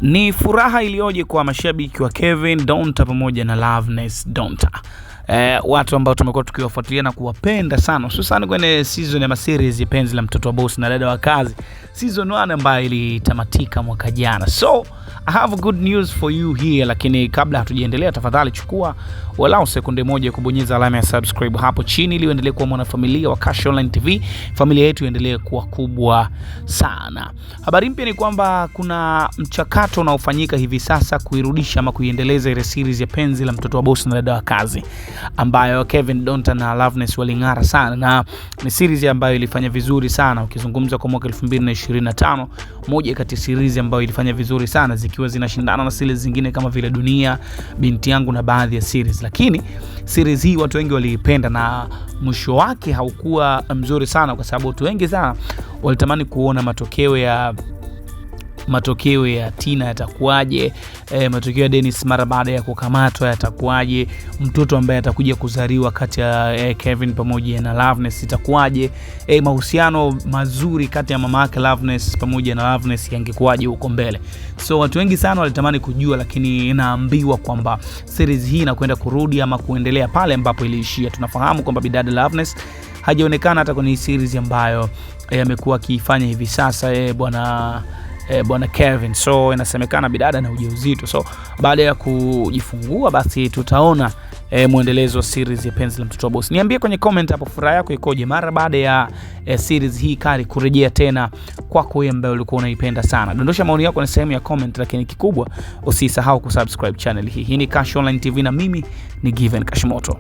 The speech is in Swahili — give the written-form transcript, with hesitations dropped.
Ni furaha iliyoje kwa mashabiki wa Kevin Donta pamoja na Loveness Donta. Watu ambao tumekuwa tukiwafuatilia na kuwapenda sana hususan kwenye season ya series ya Penzi la Mtoto wa Boss na Dada wa Kazi season 1 ambayo ilitamatika mwaka jana. So I have good news for you here, lakini kabla hatujaendelea, tafadhali chukua walau sekunde moja kubonyeza alama ya subscribe hapo chini ili uendelee kuwa mwanafamilia wa Cash Online TV, familia yetu iendelee kuwa kubwa sana. Habari mpya ni kwamba kuna mchakato unaofanyika hivi sasa kuirudisha ama kuiendeleza ile series ya Penzi la Mtoto wa Boss na Dada wa Kazi ambayo Kevin Donta na Loveness waling'ara sana, na ni series ambayo ilifanya vizuri sana. Ukizungumza kwa mwaka 2025, moja kati ya series ambayo ilifanya vizuri sana, zikiwa zinashindana na series zingine kama vile Dunia, Binti Yangu na baadhi ya series, lakini series hii watu wengi waliipenda na mwisho wake haukuwa mzuri sana, kwa sababu watu wengi sana walitamani kuona matokeo ya Tina yatakuwaje, matokeo ya Dennis mara baada ya kukamatwa yatakuwaje, mtoto ambaye atakuja kuzaliwa kati ya Kevin pamoja na Loveness itakuwaje, mahusiano mazuri kati ya mama yake Loveness pamoja na Loveness yangekuwaje huko mbele. So watu wengi sana walitamani kujua, lakini inaambiwa kwamba series hii inakwenda kurudi ama kuendelea pale ambapo iliishia. Tunafahamu kwamba bidada Loveness hajaonekana hata kwenye series ambayo amekuwa akiifanya hivi sasa bwana Kevin. So inasemekana bidada na ujauzito, so baada ya kujifungua basi tutaona mwendelezo wa series ya Penzi la Mtoto wa Boss. Niambie kwenye comment hapo furaha yako ikoje mara baada ya series hii kali kurejea tena kwako wewe ambaye ulikuwa unaipenda sana. Dondosha maoni yako kwenye sehemu ya comment, lakini kikubwa usisahau kusubscribe channel hii. Hii ni Cash Online TV na mimi ni Given Kashmoto.